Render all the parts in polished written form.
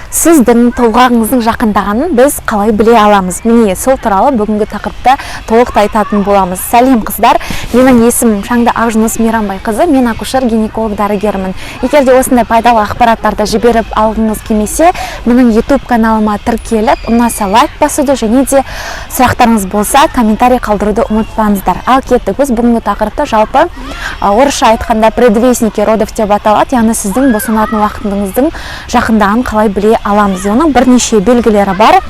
Сіздің толғағыңыздың жақындағанын біз қалай біле аламыз? Міне, сол туралы бүгінгі тақырыпта толықтай айтатын боламыз. Сәлем, қыздар! Менің есімім Шаңды Ақжүніс Мейрамбайқызы, мен акушер гинеколог дәрігермін. Егер де осындай пайдалы ақпараттарды жіберіп алғыңыз келмесе, менің YouTube каналыма тіркеліп, ұнаса, лайк басуды және де сұрақтарыңыз болса, комментарий қалдыруды ұмытпаңыздар. Ал кеттік, біз бүгінгі тақырыпта жалпы орысша айтқанда «предвестники родов» деп аталады, яғни сіздің босанатын уақытыңыздың жақындағанын қалай біле аламыз? Оның бірнеше белгілері бар.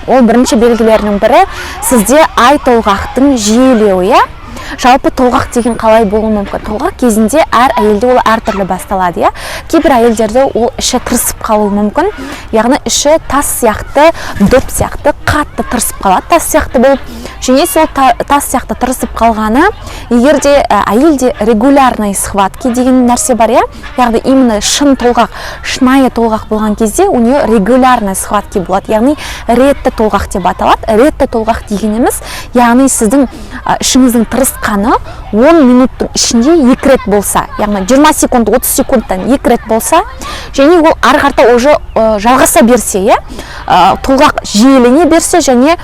Ол бірінші белгілерінің бірі — сізде ай толғақтың жиілеуі, иә. Жалпы толғақ деген қалай болуы мүмкін? Толғақ кезінде әр әйелде ол әртүрлі басталады, иә. Кейбір әйелдерде ол іші тырысып қалуы мүмкін, яғни іші тас сияқты, доп сияқты қатты тырысып қалады, тас сияқты болып. Және сол тас сияқты тырысып қалғаны, егер де әйелде регулярный схватки деген нәрсе бар, иә, яғни именно шын толғақ, шынайы толғақ болған кезде, у нее регулярный схватки болады, яғни ретті толғақ деп аталады. Ретті толғақ дегеніміз, яғни сіздің ішіңіздің тырысқаны 10 минуттың ішінде екі рет болса, яғни 20 секунд, 30 секундтан екі рет болса және ол ары қарата уже жалғаса берсе, иә, толғақ жиілене берсе және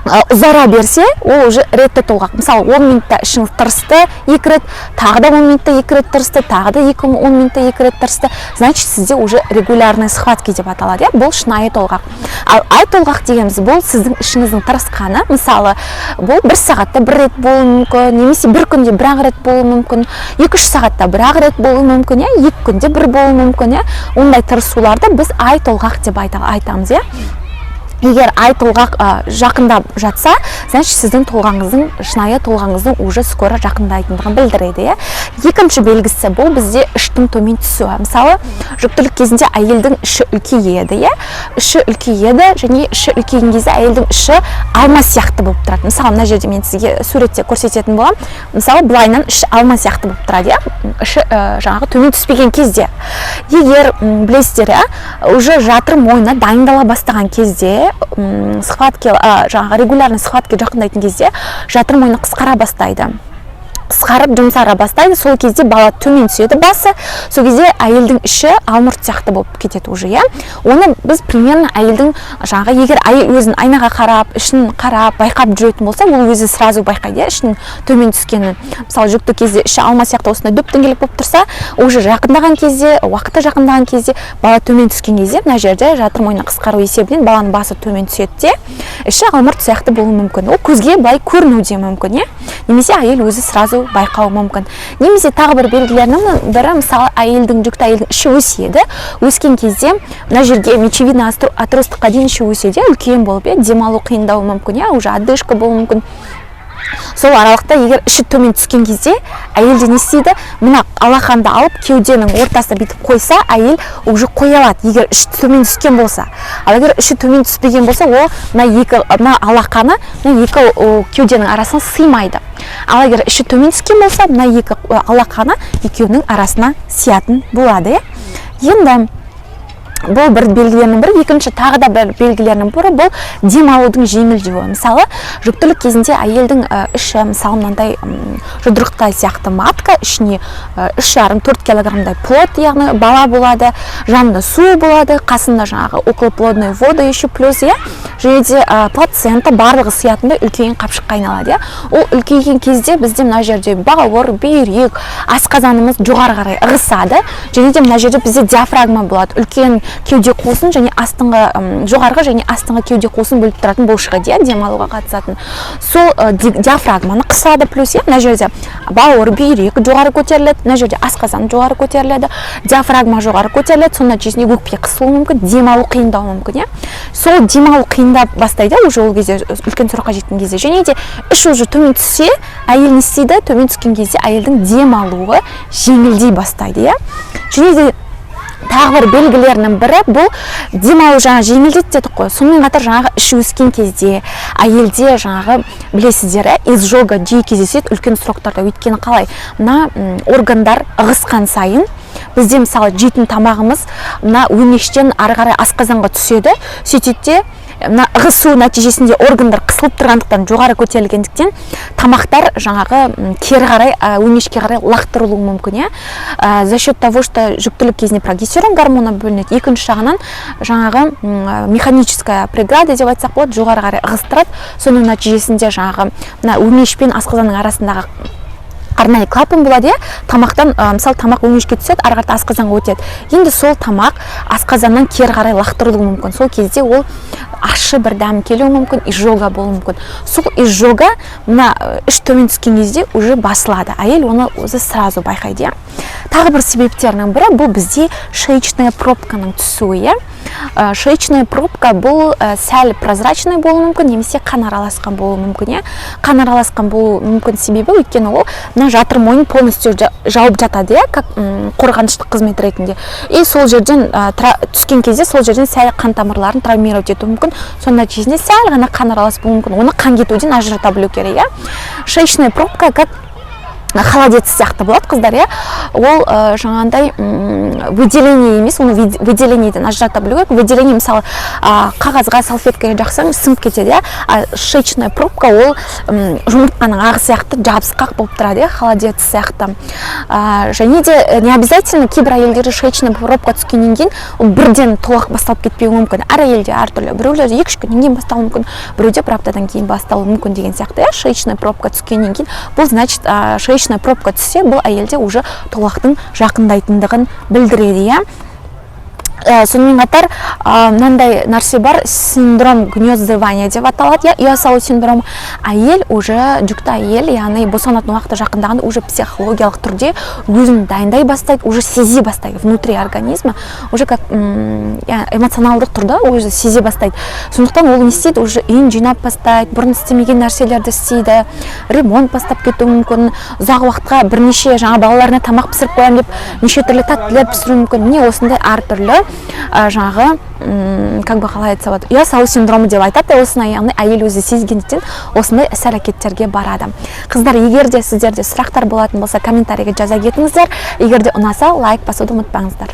ұзара берсе, ол уже ретті толғақ. Мысалы, 10 минутта ішіңіз тырысты екі рет, тағы да 10 минутта екі рет тырысты, тағы да 10 минутта екі рет тырысты, значит, сізде уже регулярный схватки деп аталады, иә, бұл шынайы толғақ. Ал ай толғақ дегеніміз — бұл сіздің ішіңіздің тырысқаны, мысалы, бұл бір сағатта бір рет болуы мүмкін немесе бір күнде бір ақ рет болуы мүмкін, 2-3 сағатта бір ақ рет болуы мүмкін, иә, 2 күнде бір болуы мүмкін, иә. Ондай тырысуларды біз ай толғақ деп айтамыз, иә. Егер ай толғақ жақындап жатса, значит, сіздің толғағыңыздың, шынайы толғағыңыздың уже скоро жақындайтындығын білдіреді, иә. Екінші белгісі — бұл бізде іштің төмен түсуі. Мысалы, жүктілік кезінде әйелдің іші үлкейеді, иә, іші үлкейеді. Және іші үлкейген кезде әйелдің іші алма сияқты болып тұрады. Мысалы, мына жерде мен сізге суретте көрсететін боламын. Мысалы, былайынан іші алма сияқты болып тұрады, иә, іші жаңағы төмен түспеген кезде. Егер білесіздер, иә, уже жатыр мойны дайындала бастаған кезде, схватки, жаңағы регулярный схватки жақындайтын кезде жатыр мойны қысқара бастайды, қысқарып, жұмсара бастайды. Сол кезде бала төмен түседі басы, сол кезде әйелдің іші алмұрт сияқты болып кетеді уже, иә. Оны біз примерно әйелдің жаңағы, егер әйел өзін айнаға қарап, ішін қарап, байқап жүретін болса, ол өзі сразу байқайды, иә, ішінің төмен түскенін. Мысалы, жүкті кезде іші алма сияқты осындай дөп дөңгелек болып тұрса, уже жақындаған кезде, уақыты жақындаған кезде, бала төмен түскен кезде мына жерде жатыр мойны қысқару есебінен баланың басы төмен түседі де, іші алмұрт сияқты болуы мүмкін. Ол көзге былай көрінуі де мүмкін, иә, немесе әйел өзі сразу байқауы мүмкін. Немесе тағы бір белгілерінің бірі, мысалы, әйелдің, жүкті әйелдің іші өседі. Өскен кезде мына жерге, мечевидный отростокқа дейін іші өседі, иә, үлкен болып, иә, демалу қиындауы мүмкін, иә, уже одышка болуы мүмкін. Сол аралықта егер іші төмен түскен кезде әйелде не істейді? Мына алақанды алып, кеуденің ортасына бүйтіп қойса, әйел уже қоя алады, егер іші төмен түскен болса. Ал егер іші төмен түспеген болса, ол мына екі, мына алақаны мына екі кеуденің арасына сыймайды. Ал егер іші төмен түскен болса, мына екі алақаны екеуінің арасына сиятын болады, иә. Енді бұл бір белгілерінің бірі. Екінші, тағы да бір белгілерінің бірі — бұл дем алудың жеңілдеуі. Мысалы, жүктілік кезінде әйелдің іші, мысалы, мынандай жұдырықтай сияқты матка, ішіне 3,5-4 килограммдай плод, яғни бала болады, жанында су болады, қасында жаңағы околоплодные воды еще плюс, иә, және де плацента, барлығы сиятындай үлкен қапшыққа айналады, иә. Ол үлкейген кезде бізде мына жерде бауыр, бүйрек, асқазанымыз жоғары қарай ығысады және де мына жерде бізде диафрагма болады, үлкен кеуде қуысын және астыңғы, жоғарғы және астыңғы кеуде қуысын бөліп тұратын бұлшық ет, иә, демалуға қатысатын. Сол диафрагманы қысады плюс, иә. Мына жерде бауыр, бүйрек жоғары көтеріледі, мына жерде асқазан жоғары көтеріледі, диафрагма жоғары көтеріледі. Соның нәтижесінде өкпе қысылуы мүмкін, демалу қиындауы мүмкін, иә. Сол демалу қиындап бастайды уже ол кезде, үлкен срокқа жеткен кезде. Және де іш уже төмен түссе, әйел не істейді? Төмен түскен кезде әйелдің демалуы жеңілдей бастайды, иә. Және де тағы бір белгілерінің бірі — бұл демалу жаңа жеңілдеді дедік қой. Сонымен қатар жаңағы іші өскен кезде әйелде жаңағы, білесіздер, иә, изжога жиі кездеседі үлкен сроктарда. Өйткені қалай, мына органдар ығысқан сайын бізде, мысалы, жейтін тамағымыз мына өңештен ары қарай асқазанға түседі. Сөйтеді де Мына ығысу нәтижесінде органдар қысылып тұрғандықтан, жоғары көтерілгендіктен, тамақтар жаңағы кері қарай, өңешке қарай лақтырылуы мүмкін, иә. За счет того, что жүктілік кезінде прогестерон гормоны бөлінеді, екінші жағынан жаңағы механическая преграда деп айтсақ болады, жоғары қарай ығыстырады. Соның нәтижесінде жаңағы мына өңеш пен асқазанның арасындағы арнайы клапан болады, иә. Тамақтан, мысалы, тамақ өңешке түседі, ары қарата асқазанға өтеді. Енді сол тамақ асқазаннан кері қарай лақтырылуы мүмкін. Сол кезде ол ащы бір дәм келуі мүмкін, изжога болуы мүмкін. Сол изжога мына іш төмен түскен кезде уже басылады, әйел оны өзі сразу байқайды, иә. Тағы бір себептерінің бірі — бұл бізде шеечная пробканың түсуі, иә. Шеечная пробка бұл сәл прозрачный болуы мүмкін немесе қан араласқан болуы мүмкін, иә. Қан араласқан болуы мүмкін, себебі өйткені ол мына жатыр мойнын полностью жауып жатады, иә, как қорғаныштық қызмет ретінде. И сол жерден түскен кезде сол жерден сәл қан тамырларын травмировать етуі мүмкін. Соның нәтижесінде сәл ғана қан аралас болуы мүмкін. Оны қан кетуден ажырата білу керек, иә. Шеечная пробка как холодец сияқты болады, қыздар, иә. Ол жаңағындай выделение емес, оны выделениеден ажырата білу керек. Выделение, мысалы, қағазға, салфеткаға жақсаң, сіңіп кетеді, иә. А шеечная пробка ол жұмыртқаның ағы сияқты жабысқақ болып тұрады, иә, холодец сияқты. Және де не обязательно кейбір әйелдерде шеечная пробка түскеннен кейін ол бірден толық басталып кетпеуі мүмкін. Әр әйелде әртүрлі: біреулерде 2-3 күннен кейін басталуы мүмкін, біреуде бір аптадан кейін басталуы мүмкін деген сияқты, иә. Шеечная пробка түскеннен кейін бұл, значит, шеечная пробка түссе, бұл әйелде уже толғақтың жақындайтындығын білдіреді, иә. Сонымен қатар мынандай нәрсе бар, синдром гнездования деп аталады, иә, ұя салу синдромы. Әйел уже, жүкті әйел, яғни босанатын уақыты жақындағанда, уже психологиялық түрде өзін дайындай бастайды, уже сезе бастайды внутри организма, уже как иә, эмоционалдық түрде өзі сезе бастайды. Сондықтан ол не істейді? Уже үйін жинап бастайды, бұрын істемеген нәрселерді істейді, ремонт бастап кетуі мүмкін, ұзақ уақытқа бірнеше жаңа балаларына тамақ пісіріп қоямын деп неше түрлі тәттілер пісіруі мүмкін. Міне, осындай әртүрлі жаңағы как бы, қалай айтса болады, ұя салу синдромы деп айтады осыны. Яғни әйел өзі сезгендіктен, осындай іс әрекеттерге барады. Қыздар, егер де сіздерде сұрақтар болатын болса, комментарийге жаза кетіңіздер. Егер де ұнаса, лайк басуды ұмытпаңыздар.